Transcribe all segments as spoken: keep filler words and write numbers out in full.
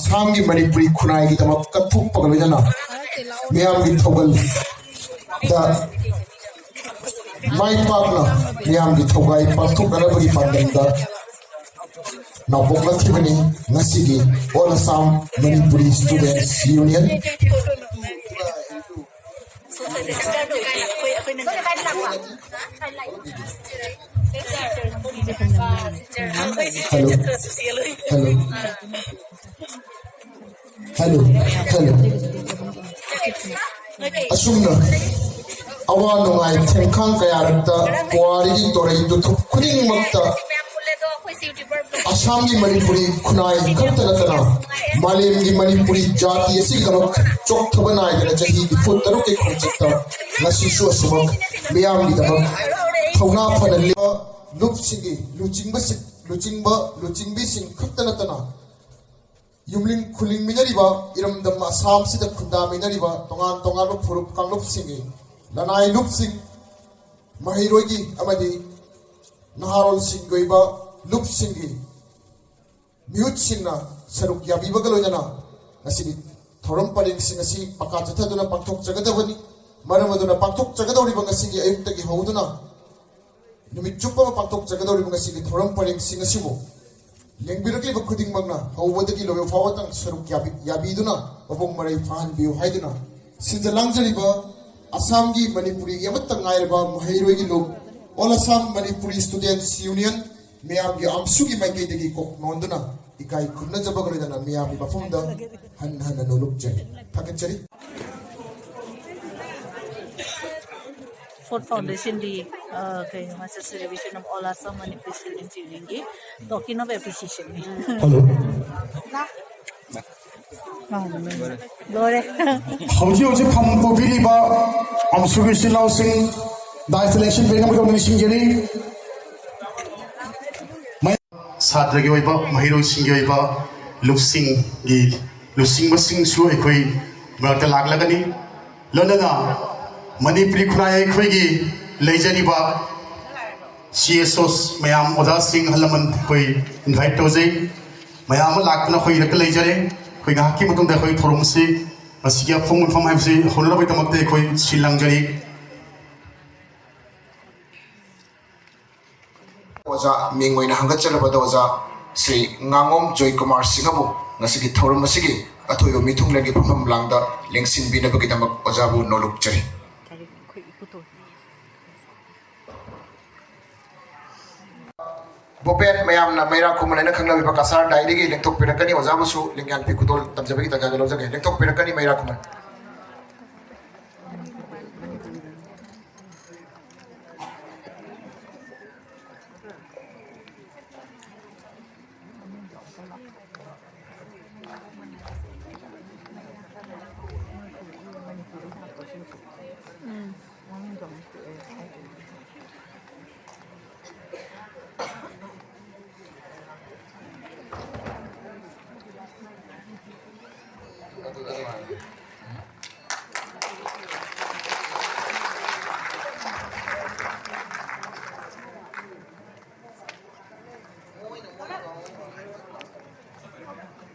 ꯑꯁꯥꯝꯒꯤ ꯃꯅꯤꯄꯨꯔꯤ ꯈꯨꯟꯅꯥꯏꯒꯤꯗꯃꯛ ꯀꯠꯊꯣꯛꯄꯒ ꯂꯣꯏꯅꯅ ꯃꯤꯌꯥꯝꯒꯤ ꯊꯧꯒꯜꯗ ꯃꯥꯏ ꯄꯥꯛꯅ ꯃꯤꯌꯥꯝꯒꯤ ꯊꯧꯒꯥꯏ ꯄꯥꯡꯊꯣꯛꯅꯅꯕꯒꯤ ꯄꯥꯟꯗꯝꯗ ꯅꯥꯎꯄꯣꯛꯂꯛꯈꯤꯕꯅꯤ ꯉꯁꯤꯒꯤ All Assam Manipuri Students Union꯫ Hello. Hello. Hello. Hello. ꯑꯁꯨꯝꯅ ꯑꯋꯥ ꯅꯨꯡꯉꯥꯏ ꯊꯦꯡꯈꯥꯡ ꯀꯌꯥꯔꯛꯇ ꯄꯨꯋꯥꯔꯤꯒꯤ ꯇꯣꯔꯩ ꯇꯨꯊꯨꯞ ꯈꯨꯗꯤꯡꯃꯛꯇ ꯑꯁꯥꯝꯒꯤ ꯃꯅꯤꯄꯨꯔꯤ ꯈꯨꯟꯅꯥꯏ ꯈꯛꯇ ꯅꯠꯇꯅ ꯃꯥꯂꯦꯝꯒꯤ ꯃꯅꯤꯄꯨꯔꯤ ꯖꯥꯇꯤ ꯑꯁꯤꯒꯤꯗꯃꯛ ꯆꯣꯛꯊꯕ ꯅꯥꯏꯗꯅ ꯆꯍꯤ ꯅꯤꯐꯨ ꯇꯔꯨꯛꯀꯤ ꯈꯣꯡꯆꯠꯇ ꯉꯁꯤꯁꯨ ꯑꯁꯨꯃꯛ ꯃꯤꯌꯥꯝꯒꯤꯗꯃꯛ ꯊꯧꯅꯥ ꯐꯅ ꯂꯦꯞꯄ ꯂꯨꯞꯁꯤꯡꯒꯤ ꯂꯨꯆꯤꯡꯕꯁꯤꯡ, ꯂꯨꯆꯤꯡꯕ, ꯂꯨꯆꯤꯡꯕꯤꯁꯤꯡ ꯈꯛꯇ ꯅꯠꯇꯅ ꯌꯨꯝꯂꯤꯡ ꯈꯨꯂꯤꯡꯃꯤꯟꯅꯔꯤꯕ ꯏꯔꯝꯗꯝ ꯑꯁꯥꯝꯁꯤꯗ ꯈꯨꯟꯗꯥꯃꯤꯟꯅꯔꯤꯕ ꯇꯣꯉꯥꯟ ꯇꯣꯉꯥꯟꯕ ꯐꯨꯔꯨꯞ ꯀꯥꯡꯂꯨꯞꯁꯤꯡꯒꯤ ꯂꯅꯥꯏ ꯂꯨꯞꯁꯤꯡ, ꯃꯍꯩꯔꯣꯏꯒꯤ ꯑꯃꯗꯤ ꯅꯍꯥꯔꯣꯜꯁꯤꯡꯒꯤ ꯑꯣꯏꯕ ꯂꯨꯞꯁꯤꯡꯒꯤ ꯃꯤꯍꯨꯠꯁꯤꯡꯅ ꯁꯔꯨꯛ ꯌꯥꯕꯤꯕꯒ ꯂꯣꯏꯅꯅ ꯉꯁꯤꯒꯤ ꯊꯧꯔꯝ ꯄꯔꯦꯡꯁꯤꯡ ꯑꯁꯤ ꯃꯈꯥ ꯆꯠꯊꯗꯨꯅ ꯄꯥꯡꯊꯣꯛꯆꯒꯗꯕꯅꯤ꯫ ꯃꯔꯝ ꯑꯗꯨꯅ ꯄꯥꯡꯊꯣꯛꯆꯒꯗꯧꯔꯤꯕ ꯉꯁꯤꯒꯤ ꯑꯌꯨꯛꯇꯒꯤ ꯍꯧꯗꯨꯅ ꯅꯨꯃꯤꯠ ꯆꯨꯞꯄ ꯑꯃ ꯄꯥꯡꯊꯣꯛꯆꯒꯗꯧꯔꯤꯕ ꯉꯁꯤꯒꯤ ꯊꯧꯔꯝ ꯄꯔꯦꯡꯁꯤꯡ ꯑꯁꯤꯕꯨ ꯂꯦꯡꯕꯤꯔꯛꯂꯤꯕ ꯈꯨꯗꯤꯡꯃꯛꯅ ꯍꯧꯕꯗꯒꯤ ꯂꯣꯏꯕ ꯐꯥꯎꯕꯇꯪ ꯁꯔꯨꯛ ꯌꯥꯕꯤ-, ꯌꯥꯕꯤꯗꯨꯅ ꯃꯄꯨꯡ ꯃꯔꯩ ꯐꯥꯍꯟꯕꯤꯌꯨ ꯍꯥꯏꯗꯨꯅ ꯁꯤꯟꯖ ꯂꯥꯡꯖꯔꯤꯕ ꯑꯁꯥꯝꯒꯤ ꯃꯅꯤꯄꯨꯔꯤꯒꯤ ꯑꯃꯠꯇ ꯉꯥꯏꯔꯕ ꯃꯍꯩꯔꯣꯏꯒꯤ ꯂꯨꯞ All Assam Manipuri Students Union ꯃꯤꯌꯥꯝꯒꯤ ꯑꯝꯁꯨꯒꯤ ꯃꯥꯏꯀꯩꯗꯒꯤ ꯀꯣꯛ ꯅꯣꯟꯗꯨꯅ ꯏꯀꯥꯏ ꯈꯨꯝꯅꯖꯕꯒ ꯂꯣꯏꯅꯅ ꯃꯤꯌꯥꯝꯒꯤ ꯃꯐꯝꯗ ꯍꯟꯅ ꯍꯟꯅ ꯅꯣꯂꯨꯛꯆꯔꯤ, ꯊꯥꯒꯠꯆꯔꯤ꯫ Fourth Foundation Day, uh, ꯀꯩꯅꯣ, Master Celebration of All Assam Manipuri Students Union ꯒꯤ token of appreciation ꯅꯤ꯫ Hello. ꯂꯣꯏꯔꯦ꯫ ꯍꯧꯖꯤꯛ ꯍꯧꯖꯤꯛ ꯐꯝ ꯄꯨꯕꯤꯔꯤꯕ ꯑꯝꯁꯨꯒꯤ ꯏꯆꯤꯜ ꯏꯅꯥꯎꯁꯤꯡ, dais election ꯄꯦꯅꯕꯒꯤꯗꯃꯛ ꯅꯤꯡꯁꯤꯡꯖꯔꯤ꯫ ꯁꯥꯇ꯭ꯔꯒꯤ ꯑꯣꯏꯕ, ꯃꯍꯩꯔꯣꯏꯁꯤꯡꯒꯤ ꯑꯣꯏꯕ, ꯂꯨꯞꯁꯤꯡꯒꯤ ꯂꯨꯆꯤꯡꯕꯁꯤꯡꯁꯨ ꯑꯩꯈꯣꯏ ꯃꯔꯛꯇ ꯂꯥꯛꯂꯒꯅꯤ꯫ ꯂꯣꯏꯅꯅ ꯃꯅꯤꯄꯨꯔꯤ ꯈꯨꯟꯅꯥꯏ ꯑꯩꯈꯣꯏꯒꯤ ꯂꯩꯖꯔꯤꯕ C S Os ꯃꯌꯥꯝ, ꯑꯣꯖꯥꯁꯤꯡ, ꯑꯍꯜ ꯂꯃꯟ ꯑꯩꯈꯣꯏ invite ꯇꯧꯖꯩ꯫ ꯃꯌꯥꯝ ꯑꯃ ꯂꯥꯛꯇꯨꯅ ꯑꯩꯈꯣꯏ ꯏꯔꯛꯇ ꯂꯩꯖꯔꯦ꯫ ꯑꯩꯈꯣꯏ ꯉꯥꯏꯍꯥꯛꯀꯤ ꯃꯇꯨꯡꯗ ꯑꯩꯈꯣꯏ ꯊꯧꯔꯝ ꯑꯁꯤ ꯃꯁꯤꯒꯤ ꯑꯐꯣꯡ ꯃꯤꯐꯝ ꯍꯥꯏꯕꯁꯤ ꯍꯧꯅꯅꯕꯒꯤꯗꯃꯛꯇ ꯑꯩꯈꯣꯏ ꯁꯤꯜ ꯂꯥꯡꯖꯔꯤ꯫ ꯑꯣꯖꯥ ꯃꯤꯡ ꯑꯣꯏꯅ ꯍꯪꯒꯠꯆꯔꯕꯗ ꯑꯣꯖꯥ ꯁ꯭ꯔꯤ ꯉꯥꯉꯣꯝ ꯖꯣꯏꯀꯨꯃꯥꯔ ꯁꯤꯡꯍꯕꯨ ꯉꯁꯤꯒꯤ ꯊꯧꯔꯝ ꯑꯁꯤꯒꯤ ꯑꯊꯣꯏꯕ ꯃꯤꯊꯨꯡꯂꯦꯟꯒꯤ ꯐꯝꯐꯝ ꯂꯥꯡꯗ ꯂꯦꯡꯁꯤꯟꯕꯤꯅꯕꯒꯤꯗꯃꯛ ꯑꯣꯖꯥꯕꯨ ꯅꯣꯂꯨꯛꯆꯔꯤ꯫ ꯕꯣꯄꯦꯟ ꯃꯌꯥꯝꯅ ꯃꯩꯔꯥ ꯈꯨꯃꯟ ꯍꯥꯏꯅ ꯈꯪꯅꯕꯤꯕ ꯀꯁꯥꯔ ꯗꯥꯏꯔꯤꯒꯤ ꯂꯦꯡꯊꯣꯛꯄꯤꯔꯛꯀꯅꯤ꯫ ꯑꯣꯖꯥꯕꯨꯁꯨ ꯂꯦꯡꯌꯥꯟ ꯐꯤ ꯈꯨꯗꯣꯜ ꯇꯝꯖꯕꯒꯤ ꯇꯥꯟꯖꯥꯗ ꯂꯧꯖꯒꯦ꯫ ꯂꯦꯡꯊꯣꯛꯄꯤꯔꯛꯀꯅꯤ ꯃꯩꯔꯥ ꯈꯨꯃꯟ꯫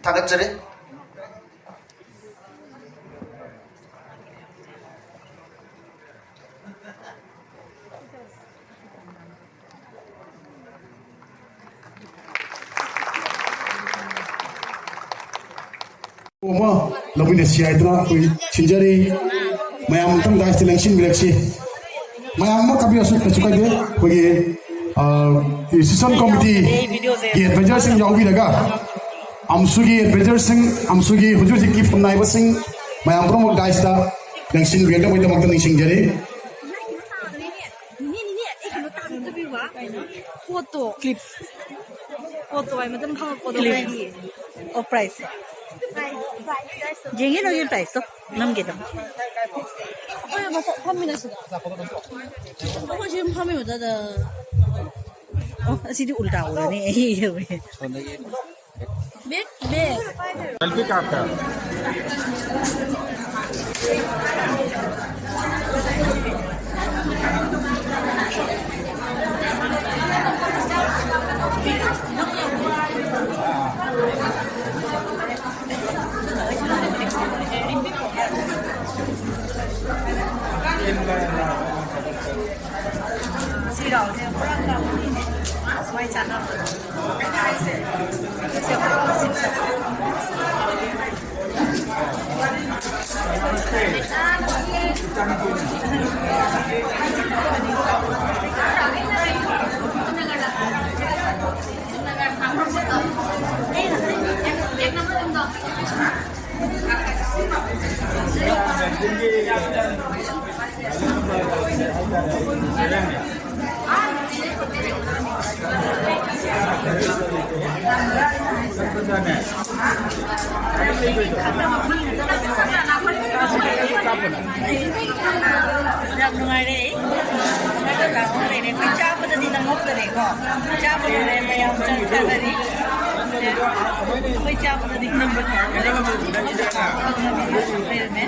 ꯊꯥꯒꯠꯆꯔꯤ꯫ ꯑꯃ ꯂꯧꯃꯤꯟꯅꯁꯤ ꯍꯥꯏꯗꯨꯅ ꯑꯩꯈꯣꯏ ꯁꯤꯟꯖꯔꯤ꯫ ꯃꯌꯥꯝ ꯑꯃꯨꯛꯇꯪ ꯗꯥꯏꯁꯇ ꯂꯦꯡꯁꯤꯟꯕꯤꯔꯛꯁꯤ꯫ ꯃꯌꯥꯝ ꯑꯃ ꯀꯥꯕꯤꯔꯛꯁꯨ ꯀꯩꯁꯨ ꯀꯥꯏꯗꯦ꯫ ꯑꯩꯈꯣꯏꯒꯤ, ꯑ, ꯏꯟꯁꯇꯤꯇ꯭ꯌꯨꯁꯟ ꯀꯣꯃꯤꯇꯤꯒꯤ ꯑꯦꯗꯚꯥꯏꯖꯔꯁꯤꯡ ꯌꯥꯎꯕꯤꯔꯒ ꯑꯝꯁꯨꯒꯤ ꯑꯦꯗꯚꯥꯏꯖꯔꯁꯤꯡ, ꯑꯝꯁꯨꯒꯤ ꯍꯧꯖꯤꯛ ꯍꯧꯖꯤꯛꯀꯤ ꯐꯝꯅꯥꯏꯕꯁꯤꯡ ꯃꯌꯥꯝ ꯄꯨꯝꯅꯃꯛ ꯗꯥꯏꯁꯇ ꯂꯦꯡꯁꯤꯟꯕꯤꯔꯛꯅꯕꯒꯤꯗꯃꯛꯇ ꯅꯤꯡꯁꯤꯡꯖꯔꯤ꯫ ꯅꯦꯅꯦ, ꯅꯦꯅꯦ, ꯑꯩ ꯀꯩꯅꯣ ꯇꯥꯡꯗꯕꯤꯕ? ꯄꯣꯠꯇꯣ꯫ ꯀ꯭ꯂꯤꯞ꯫ ꯄꯣꯠꯇꯣ ꯑꯩ ꯃꯇꯝ ꯈꯪꯉꯛꯄꯗꯣ ꯀ꯭ꯂꯤꯞ꯫ ꯀꯔꯤ? ꯑꯣ, ꯄ꯭ꯔꯥꯏꯁ꯫ Price, price, ꯄ꯭ꯔꯥꯏꯁꯇꯣ꯫ ꯌꯦꯡꯒꯦ ꯅꯣꯏꯒꯤ ꯄ꯭ꯔꯥꯏꯁꯇꯣ꯫ ꯅꯝꯒꯦ ꯑꯗꯨꯝ꯫ ꯑꯩꯈꯣꯏ ꯃꯊꯛ ꯐꯝꯃꯤꯟꯅꯁꯤꯗ꯫ ꯑꯩꯈꯣꯏ ꯁꯤ ꯑꯗꯨꯝ ꯐꯝꯃꯤꯕ ꯗꯥꯗꯥ꯫ ꯑꯣ, ꯑꯁꯤꯗꯤ ꯎꯜꯇꯥ ꯑꯣꯏꯔꯅꯤ꯫ ꯑꯩ ꯌꯧꯔꯦ꯫ Back, back. ꯁꯦꯜꯐꯤ ꯀꯥꯞꯇ꯫ ꯌꯥꯝ ꯅꯨꯡꯉꯥꯏꯔꯦ꯫ ꯑꯩ ꯂꯩꯔꯦ꯫ ꯑꯩꯈꯣꯏ ꯆꯥꯕꯗꯗꯤ ꯅꯪꯍꯧꯗꯔꯦꯀꯣ꯫ ꯆꯥꯕꯗꯗꯤ ꯃꯌꯥꯝ ꯆꯥꯛ ꯆꯥꯅꯔꯤ꯫ ꯑꯩꯈꯣꯏ ꯆꯥꯕꯗꯗꯤ ꯅꯪꯕ ꯂꯩꯔꯝꯃꯦ꯫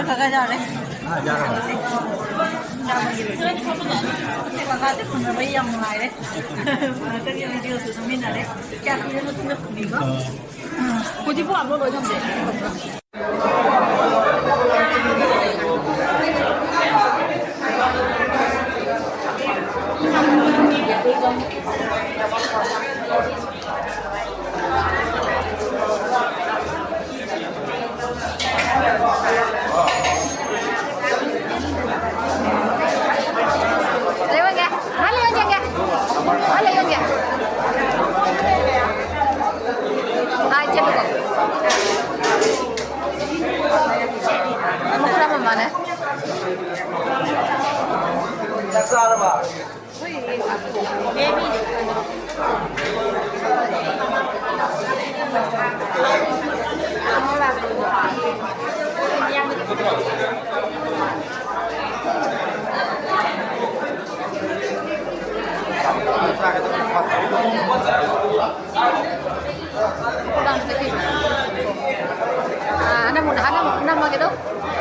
ꯀꯀꯥ ꯌꯥꯔꯦ꯫ ꯀꯀꯥꯁꯦ ꯐꯪꯅꯕ ꯌꯥꯝ ꯅꯨꯡꯉꯥꯏꯔꯦ꯫ ꯉꯥꯛꯇꯪꯒꯤ ꯚꯤꯗꯤꯑꯣꯁꯨ ꯅꯝꯃꯤꯟꯅꯔꯦ꯫ ꯀꯌꯥ ꯀꯨꯏꯔꯦ ꯃꯇꯨꯡꯗ ꯐꯪꯉꯤꯕ? ꯍꯧꯖꯤꯛꯄꯨ ꯑꯞꯂꯣꯗ ꯂꯣꯏ ꯊꯝꯗꯦ꯫ ꯆꯥꯛ ꯆꯥꯔꯕ? ꯑꯥ, ꯑꯅꯝꯕꯅ, ꯑꯅꯝꯕ ꯅꯝꯃꯒꯦ ꯑꯗꯣ꯫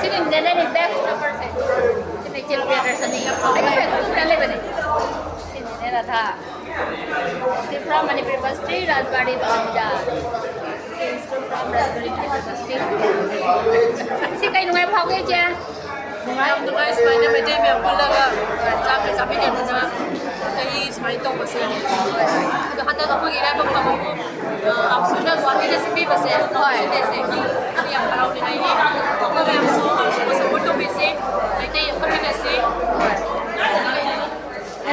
ꯁꯤꯅ ꯏꯟꯗꯤꯌꯟ ꯂꯩꯔꯦ, ꯕꯦꯛ ꯅꯝꯕꯔꯁꯦ꯫ ꯁꯤꯅ ꯏꯆꯦ ꯄ꯭ꯔꯤꯌꯥꯗꯔꯁꯅꯤ꯫ ꯑꯩꯒꯤ ꯕꯦꯛ ꯈꯛꯇ ꯂꯩꯕꯅꯦ꯫ ꯁꯤꯅꯅꯦ ꯔꯥꯙꯥ꯫ ꯁꯤ from Manipur University, Rajbari Bhaoja. ꯁꯤ ꯀꯩ ꯅꯨꯡꯉꯥꯏꯕ ꯐꯥꯎꯒꯦ, ꯏꯆꯦ? ꯌꯥꯝ ꯅꯨꯡꯉꯥꯏ, ꯁꯨꯃꯥꯏꯅ ꯃꯩꯇꯩ ꯃꯌꯥꯝ ꯄꯨꯜꯂꯒ ꯆꯥꯛꯀ ꯆꯥꯃꯤꯟꯅꯗꯅ ꯆꯍꯤ ꯁꯨꯃꯥꯏꯅ ꯇꯧꯕꯁꯦ ꯌꯥꯝ ꯅꯨꯡꯉꯥꯏ꯫ ꯍꯟꯗꯛ ꯑꯩꯈꯣꯏꯒꯤ ꯏꯔꯥꯏꯕꯛ ꯐꯕꯕꯨ, ꯑ, ꯑꯝꯁꯨꯅ ꯒꯨꯋꯥꯍꯥꯇꯤꯗ ꯁꯤꯟꯕꯤꯕꯁꯦ, ꯍꯣꯏ꯫ ꯑꯩꯈꯣꯏ ꯃꯌꯥꯝꯁꯨ ꯑꯝꯁꯨꯕꯨ support ꯇꯧꯕꯤꯁꯤ, ꯃꯩꯇꯩ ꯑꯃ ꯐꯝꯃꯤꯟꯅꯁꯤ꯫ ꯍꯣꯏ꯫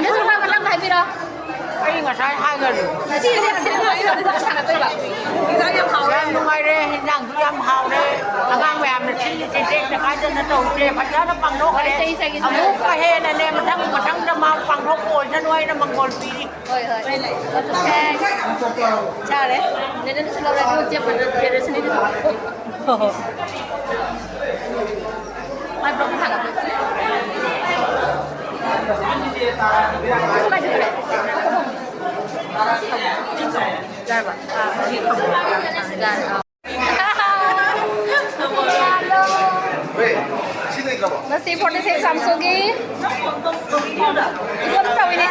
ꯃꯦꯝ, ꯁꯣꯝ ꯃꯊꯪ ꯍꯥꯏꯕꯤꯔꯣ꯫ ꯑꯩ ꯉꯁꯥꯏ ꯍꯥꯏꯈ꯭ꯔꯦ꯫ ꯉꯁꯤꯁꯦ ꯁꯤꯟꯕ ꯁꯤꯟꯕ ꯁꯥꯟꯅꯗꯣꯏꯕ꯫ ꯌꯥꯝ ꯅꯨꯡꯉꯥꯏꯔꯦ, ꯍꯤꯟꯖꯥꯡꯁꯨ ꯌꯥꯝ ꯍꯥꯎꯔꯦ꯫ ꯑꯉꯥꯡ ꯃꯌꯥꯝꯅ ꯁꯤꯜꯂꯤꯁꯦ ꯇꯦꯛꯇ ꯀꯥꯏꯗꯅ ꯇꯧꯁꯦ, ꯐꯖꯅ ꯄꯥꯡꯊꯣꯛꯈ꯭ꯔꯦ꯫ ꯆꯍꯤ ꯆꯍꯤꯒꯤ ꯑꯃꯨꯛꯀ ꯍꯦꯟꯅꯅꯦ, ꯃꯊꯪ ꯃꯊꯪꯗ ꯃꯥ ꯄꯥꯡꯊꯣꯛꯄ ꯑꯣꯏꯁꯅꯨ ꯍꯥꯏꯅ ꯃꯪꯒꯣꯜ ꯄꯤꯔꯤ꯫ ꯍꯣꯏ, ꯍꯣꯏ꯫ ꯆꯥꯔꯦ꯫ ꯅꯦꯅꯦꯅꯁꯨ ꯂꯧꯔꯦ, ꯑꯗꯨꯒ ꯆꯦ ꯐꯦꯗꯔꯦꯁꯟꯒꯤꯗꯨꯁꯨ꯫ ꯍꯣꯏ, ꯍꯣꯏ꯫ ꯃꯥꯏ ꯕ꯭ꯂꯣꯛ ꯊꯥꯒꯠꯂꯦ꯫ ꯌꯥꯔꯕ? ꯑꯥ, ꯌꯥꯔꯦ꯫ ꯉꯁꯤ forty six ꯑꯝꯁꯨꯒꯤ ꯁꯨꯝ ꯇꯧꯏꯅꯦ꯫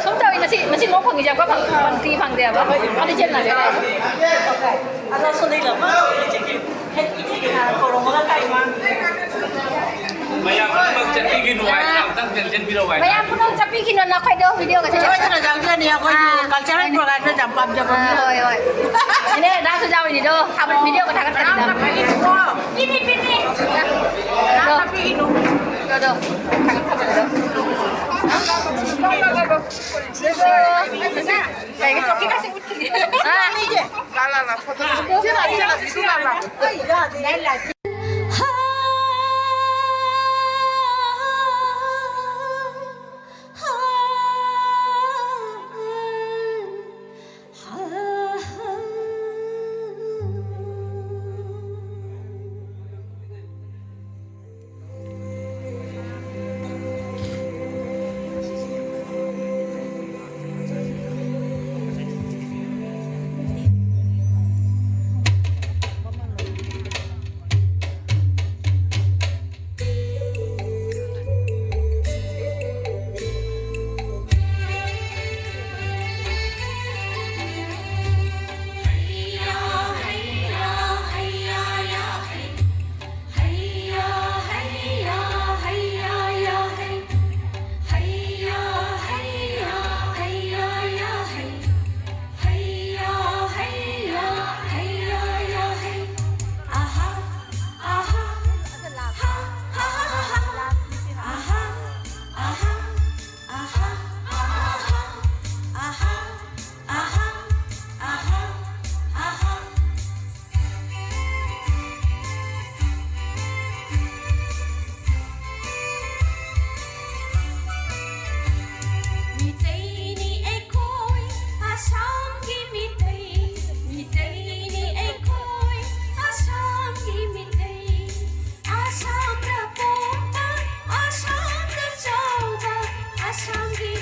ꯁꯨꯝ ꯇꯧꯏ, ꯉꯁꯤ, ꯉꯁꯤ ꯅꯣꯡ ꯐꯪꯉꯤꯁꯦ ꯑꯩꯈꯣꯏ ꯐꯪ-, ꯐꯪ-, ꯐꯪꯗꯦ ꯍꯥꯏꯕ꯫ ꯑꯗꯨ ꯆꯦꯟꯅꯒꯦ꯫ ꯃꯌꯥꯝ ꯄꯨꯝꯅꯃꯛ ꯆꯠꯄꯤꯈꯤꯅꯨ ꯍꯥꯏꯗꯅ ꯑꯝꯇꯪ ꯆꯦꯟꯁꯤꯟꯕꯤꯔꯛꯑꯣ ꯍꯥꯏ꯫ ꯃꯌꯥꯝ ꯄꯨꯝꯅꯃꯛ ꯆꯠꯄꯤꯈꯤꯅꯣ, ꯅꯈꯣꯏꯗꯣ ꯚꯤꯗꯤꯑꯣꯒꯁꯦ꯫ ꯁꯣꯏꯗꯅ ꯌꯥꯎꯖꯅꯤ, ꯑꯩꯈꯣꯏꯒꯤ ꯑꯥ꯫ Cultural program ꯁꯦ ꯌꯥꯝ ꯄꯥꯝꯖꯕ ꯑꯥ, ꯃꯤꯅꯤ꯫ ꯍꯣꯏ, ꯍꯣꯏ꯫ ꯏꯅꯦ ꯔꯥꯙꯥꯁꯨ ꯌꯥꯎꯔꯤꯅꯤꯗꯣ, ꯊꯥꯕ ꯚꯤꯗꯤꯑꯣꯒ ꯊꯥꯒꯠꯀꯅꯤꯗꯣ꯫ ꯄꯤꯅꯤ, ꯄꯤꯅꯤ꯫ ꯑꯗꯣ, ꯑꯗꯣ, ꯊꯥꯒꯠ-, ꯊꯥꯒꯠ-, ꯀꯩꯒꯤ ꯆꯣꯀꯤ ꯀꯥꯁꯦ ꯎꯠꯈꯤꯒꯦ? ꯑꯥ꯫ ꯂꯥ, ꯂꯥ, ꯂꯥ, ꯐꯣꯇꯣ꯫ ꯁꯤ ꯂꯥ, ꯁꯤ ꯂꯥ, ꯁꯤ ꯂꯥ, ꯂꯥ꯫ ꯑꯍꯥ, ꯑꯍꯥ, ꯑꯍꯥ, ꯑꯍꯥ, ꯑꯍꯥ, ꯑꯍꯥ꯫ ꯃꯤꯇꯩꯅꯤ ꯑꯩꯈꯣꯏ, ꯑꯁꯥꯝꯒꯤ ꯃꯤꯇꯩ꯫ ꯃꯤꯇꯩꯅꯤ ꯑꯩꯈꯣꯏ, ꯑꯁꯥꯝꯒꯤ ꯃꯤꯇꯩ꯫ ꯑꯁꯥꯝꯗ ꯄꯣꯛꯄ, ꯑꯁꯥꯝꯗ ꯆꯥꯎꯕ, ꯑꯁꯥꯝꯒꯤ